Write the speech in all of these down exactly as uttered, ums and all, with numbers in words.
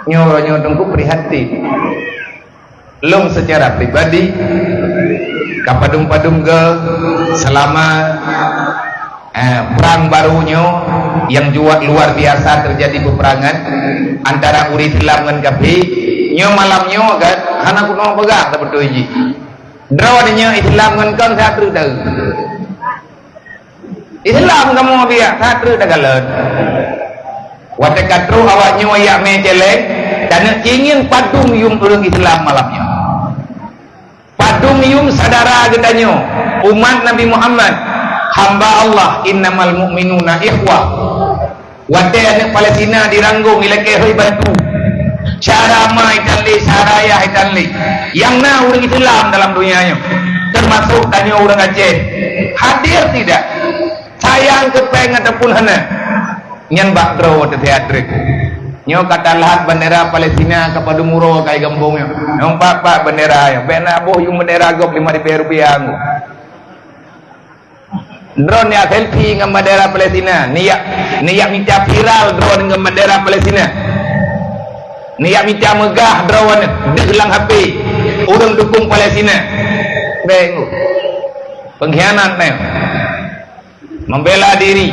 Nyoe, nyoe Teungku prihatin. Lôn secara pribadi, ka padum-padum ge selama, eh, perang baru nyoe yang juga luar biasa terjadi peperangan antara ureuëng Islam ngon kafé. Nyoe malam nyoe kan hana kuno peugah sabeutôi jih. Droeneuh nyoe Islam ngon kon satu tahu. Islam kamoe biak, satu takalon. Watée ka trok awak nyoe yak mé céléng, dan ingin padum yuem ureuëng Islam malam nyoe. Padum yuem syedara geutanyoe, umat Nabi Muhammad, hamba Allah, innamal mu'minuna ikhwah. Watée aneuëk Palestina diranggong ilakée hôi batu, syedara ma itan lé, syedara yah itan lé, nyang na ureuëng Islam dalam donya nyoe, teumasok tanyoe ureuëng Aceh, hadir tidak? Sayang keu péng ataupun hana? Nyan bak droe teusiat treuk. Nyoe ka talhat bandera Palestina ka padum uroe ka i gampông nyoe. Nyoe pat-pat bandera nyoe. Bék na boh yuem bandera gob lima ribée rupiah ngon. Droeneuh yak selfie ngon bandera Palestina. Neuyak, neuyak mita viral droeneuh ngon bandera Palestina. Neuyak mita meugah droeneuh deuh lam H P. Ureuëng dukung Palestina. Bék ngon. Pengkhianat nyoe. Membela diri.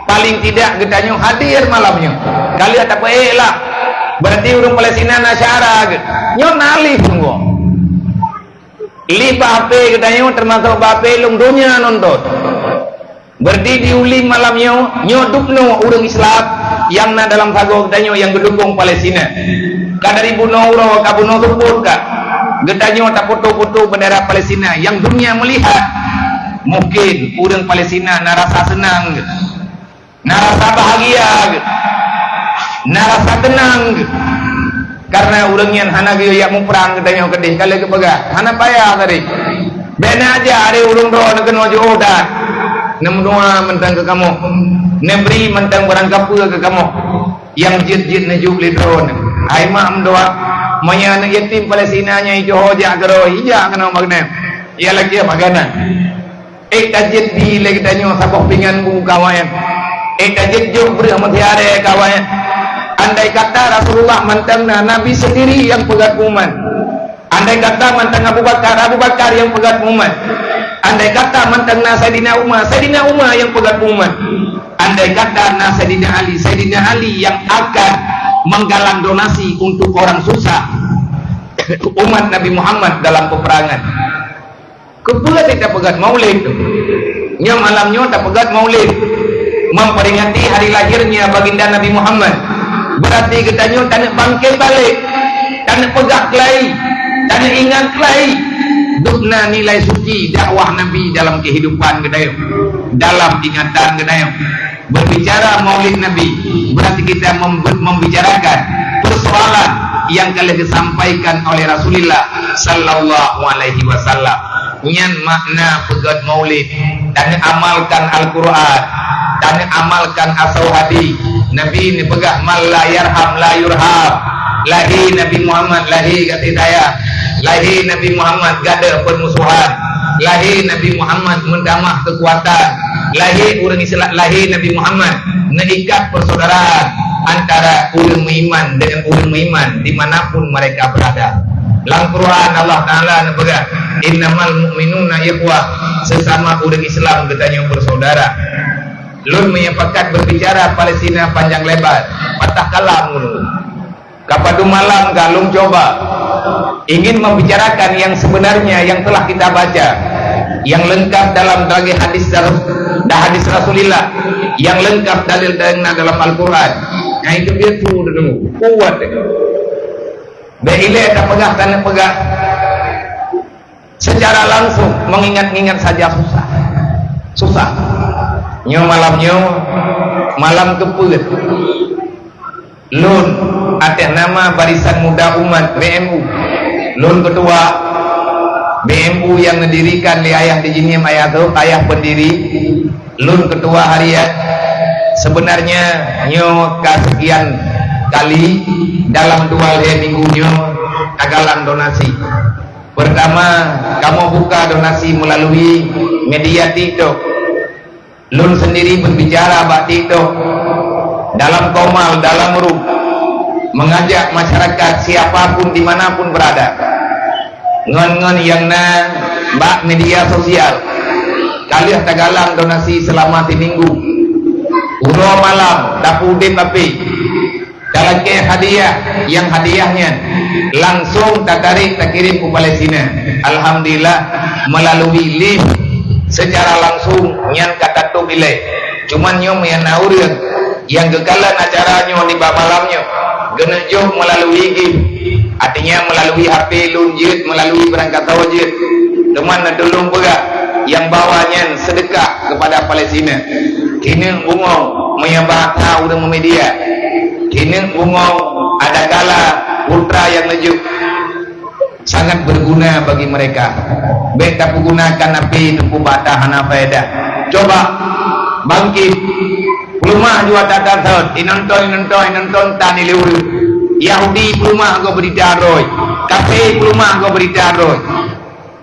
Paling tidak geutanyoe hadir malam nyoe. Ka lheueh tapeuék lah. Berarti ureuëng Palestina na syedara geuh. Nyoe na lé sunggoh. Lé bak H P geutanyoe teumasok bak H P lôn donya nonton. Berarti di uli malam nyoe, nyoe dubnoe ureuëng Islam nyang na dalam sagoe geutanyoe nyang geudukong Palestina. Ka dari bunoe uroe ka bunoe seupôt ka. Geutanyoe tapoto-poto bandera Palestina nyang dunia melihat. Mungkin ureuëng Palestina na rasa seunang geuh, na rasa bahagia geuh, na rasa teunang geuh. Karena ureuëng nyan hana geuyue yak muprang geutanyoe keudeh, ka lheueh geupeugah, hana payah tadi. Bék na aja ari ureuëng droeneuh keunoe jiôh that. Neumeudoa mantong keu kamoe. Neubri mantong barang kapeue keu kamoe. Nyang jeuet-jeuet neujok lé droeneuh. Hai mak meudoa, meunyoe aneuëk yatim Palestina nyan jiôh jak keudroe, ijak keunoe bak nyan. Yak lakée makanan. Ék tajeuet bi lé geutanyoe saboh pingan bu keu awaknyan. Ék tajeuet jok breueh meusiaré keu awaknyan. Andai kata Rasulullah mantong na, Nabi sendiri nyang peugöt pengumuman. Andai kata mantong Abu Bakar, Abu Bakar nyang peugöt pengumuman. Andai kata mantong na Saidina Umar, Saidina Umar nyang peugöt pengumuman. Andai kata na Saidina Ali, Saidina Ali nyang akan menggalang donasi untuk orang susah, umat Nabi Muhammad dalam peperangan. Keupeue tapeugöt maulid? Nyoe malam nyoe tapeugöt maulid, memperingati hari lahirnya Baginda Nabi Muhammad. Berarti geutanyoe taneuk bangkét balek, taneuk peugah keulai, taneuk ingat keulai dubna nilai suci dakwah Nabi dalam kehidupan geutanyoe, dalam ingatan geutanyoe. Berbicara Maulid Nabi, berarti kita mem-, membicarakan persoalan yang ka lheueh disampaikan oleh Rasulullah sallallahu alaihi wasallam. Nyan makna peugöt Maulid, dan amalkan Al-Quran, dan amalkan asau hadis. Nabi neupeugah, "Man la yarham la yurham." Lahé Nabi Muhammad, lahé gaséh sayang. Lahé Nabi Muhammad, gadôh permusuhan. Lahé Nabi Muhammad, meutamah keukuatan. Lahé ureuëng Islam, lahé Nabi Muhammad, neuikat persaudaraan antara ureuëng meuiman dengan ureuëng meuiman di mana pun mereka berada. Lam Quran Allah Taala neupeugah, "Innamal mu'minuna ikhwah," sesama ureuëng Islam geutanyoe bersaudara. Lôn meunyoe pakat berbicara Palestina panjang lebar, patah kalam ulôn. Ka padum malam ka lôn cuba ingin membicarakan yang sebenarnya yang telah kita baca, yang lengkap dalam lagée hadis Rasul, dan hadis Rasulullah, yang lengkap dalil-dalil na dalam Al-Quran. Nah, itu dia tu dulu. Kuat. Bék ilée tapeugah, taneuk peugah. Secara langsung mengingat-ingat saja susah. Susah. Nyoe malam nyoe, malam keupeuet. Lôn atas nama Barisan Muda Umat, B M U. Lôn ketua B M U yang didirikan lé ayah di Jinim, ayah tu, ayah pendiri. Lôn ketua harian. Sebenarnya nyoe ka sekian kali dalam dua lhée minggu nyoe tagalang donasi. Pertama, kamoe buka donasi melalui media TikTok. Lôn sendiri berbicara bak TikTok dalam komal, dalam ruh. mengajak masyarakat siapa pun di mana pun berada, ngon-ngon nyang na bak media sosial, ka lheueh tagalang donasi selama siminggu. Uroe malam tapeudeb api, talakée hadiah, nyang hadiah nyan langsung tatarék takirim u Palestina. Alhamdulillah, melalui lift secara langsung nyan ka tatôb ilée. Cuman nyoe meunan ureuëng nyang geukalon acara nyoe nibak malam nyoe, geuneuk jok melalui gift, artinya melalui H P lôn jeuet, melalui beurangkat sawoe jeuet. Teuma neutulông peugah nyang bahwa nyan seudeukah kepada Palestina. Keuneuk bungong meunyoe bahasa ureuëng media, keuneuk bungong adakala putra nyang neujok. Sangat berguna bagi mereka. Bék tapeugunakan api teupeu bata hana faedah. Coba bangkit. Peuleumah jua tatat sot, inonton, inonton, inonton tan ileue. Yahudi peuleumah gob beurita droe. Kafé peuleumah gob beurita droe.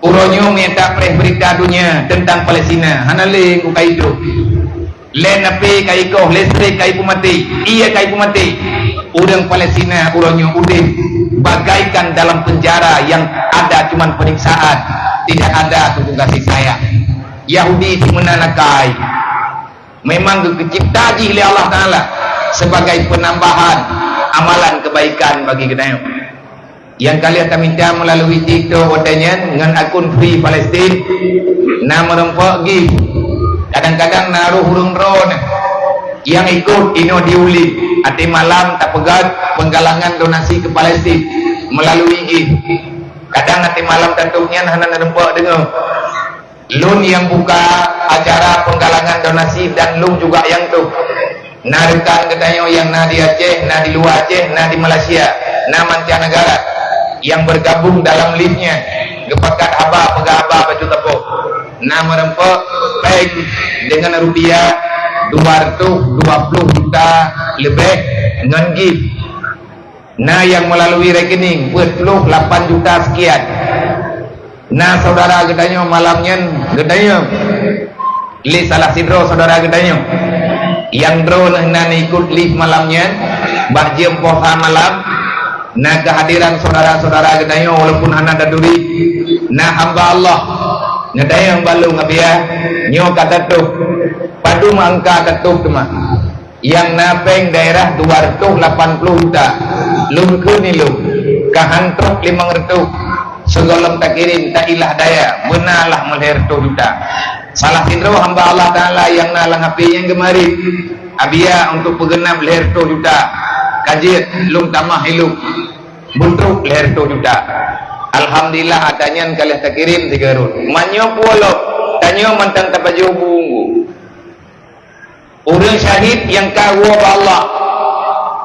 Uroe nyoe mita preh beurita donya teuntang Palestina, hana lé ukai itu. Lé napi ka ikoh, listrik ka ipeumaté, ié ka ipeumaté. Ureuëng Palestina uroe nyoe udeb bagaikan dalam penjara yang ada cuman penyiksaan, tidak ada tugas saya. Yahudi di mana nakai. Memang geukeucipta jih lé Allah Taala sebagai penambahan amalan kebaikan bagi geutanyoe. Nyang ka lheueh tamita melalui TikTok watée nyan ngon akun Free Palestine, na meurumpok gift. Kadang-kadang na roh ureuëng droeneuh nyang ikot inoe di Uli, até malam tapeugét penggalangan donasi ke Palestin melalui gift. Kadang até malam tantu nyan hana neurumpok deungoe. Lôn nyang buka acara penggalangan donasi dan lôn juga nyang tuh. Na rekan geutanyoe nyang na di Aceh, na di luwa Aceh, na di Malaysia, na mancanegara nyang bergabung dalam live nyan, geupakat haba peugah haba bacut sapo. Na meurumpok péng deungon rupiah dua ratus dua puluh juta leubeh ngon gift. Na nyang melalui rekening peuet ploh lapan juta sekian. Na saudara geutanyoe malam nyan geutanyoe lé salah sidroe saudara geutanyoe. Nyang droeneuh na ikot live malam nyan bak jeuem poh sa malam. Na kehadiran saudara-saudara geutanyoe walaupun hana taturi. Na hamba Allah. Geutanyoe balong abiya nyoe ka tatôb. Padum angka tatôb teuma. Nyang na péng daerah dua ratus lapan puluh juta. Lôn kheun ilôn, ka han trok limong ratus. Sigohlom takirim, tailah daya, beuna lah meulhèe ratus juta. Salah sidroe hamba Allah Taala nyang na lam H P nyang geumarit, abiya untuk peugeunab lhèe ratus juta. Ka jeuet, lôn tamah ilôn. Beutrok lhèe ratus juta. Alhamdulillah, ata nyan ka lheueh takirim sigoe rot. Meunyoe pulo, tanyoe mantong tapajoh bu-unggu. Ureuëng syahid nyang ka woe bak Allah,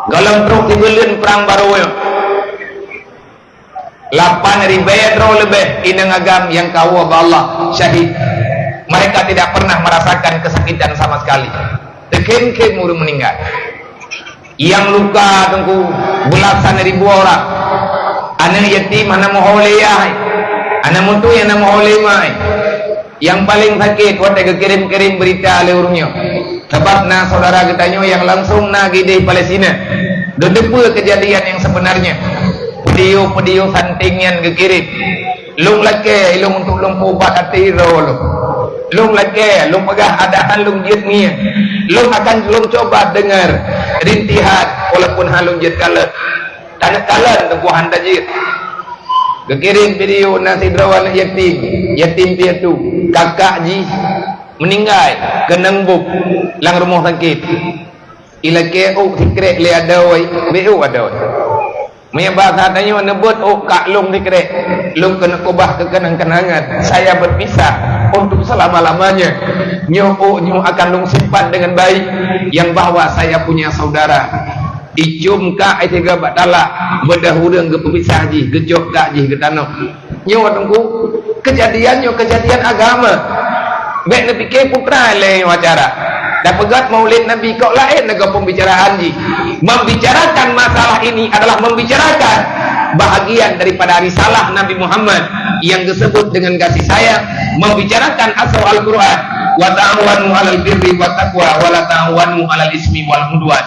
gohlom trok sibeuleuen prang barô nyoe. Lapan ribèe droe leubeh inong agam nyang ka woe bak Allah syahid. Mereka tidak pernah merasakan kesakitan sama sekali. Teukhém-khém ureuëng meuninggai. Nyang luka teungku beulasan ribu orang. Aneuk yatim hana meuho lé yah, aneuk meutui hana meuho lé ma. Nyang paleng sakét watée geukirim-kirim beurita lé ureuëng nyoe. Sabab na saudara geutanyoe nyang langsong na geudeh Palestina. Geuteupeue keujadian nyang seubeunarnya. Video-video santing nyan geukirim. Lôn lakée ilôn untuk lôn peuubat até droe lôn. Lôn lakée, lôn peugah adak han lôn jeuet ngieng. Lôn akan lôn coba deungar rintihan walaupun han lôn jeuet kalon. Taneuk kalon teungku han tajeuet. Geukirém video na sidroe aneuk yatim, yatim piatu, kakak jih meuninggai keunong bob lam rumoh sakét. Ilakée ôk sikrek lé adoe, bék ôk adoe. Meunyoe basa tanyoe neubeuet ôk kak lôn sikrek, lôn keuneuk keubah keu keunang-keunangan. Saya berpisah untuk selama-lamanya. Nyoe ôk nyoe akan lôn simpan dengan baik, yang bahwa saya punya saudara. Icôm kak iteuga bak talak, beudôh ureuëng geupeupisah jih, geucok kak jih geutanoh. Nyoe teungku, keujadian nyoe keujadian agama. Bék neupike putra lé nyoe acara. Tapeugét Maulid Nabi kok laén lagée pembicaraan jih. Membicarakan masalah ini adalah membicarakan bahagian daripada risalah Nabi Muhammad yang disebut dengan kasih sayang, membicarakan asal Al-Quran, wa ta'awanu 'alal birri wat taqwa wa la ta'awanu 'alal ismi wal 'udwan.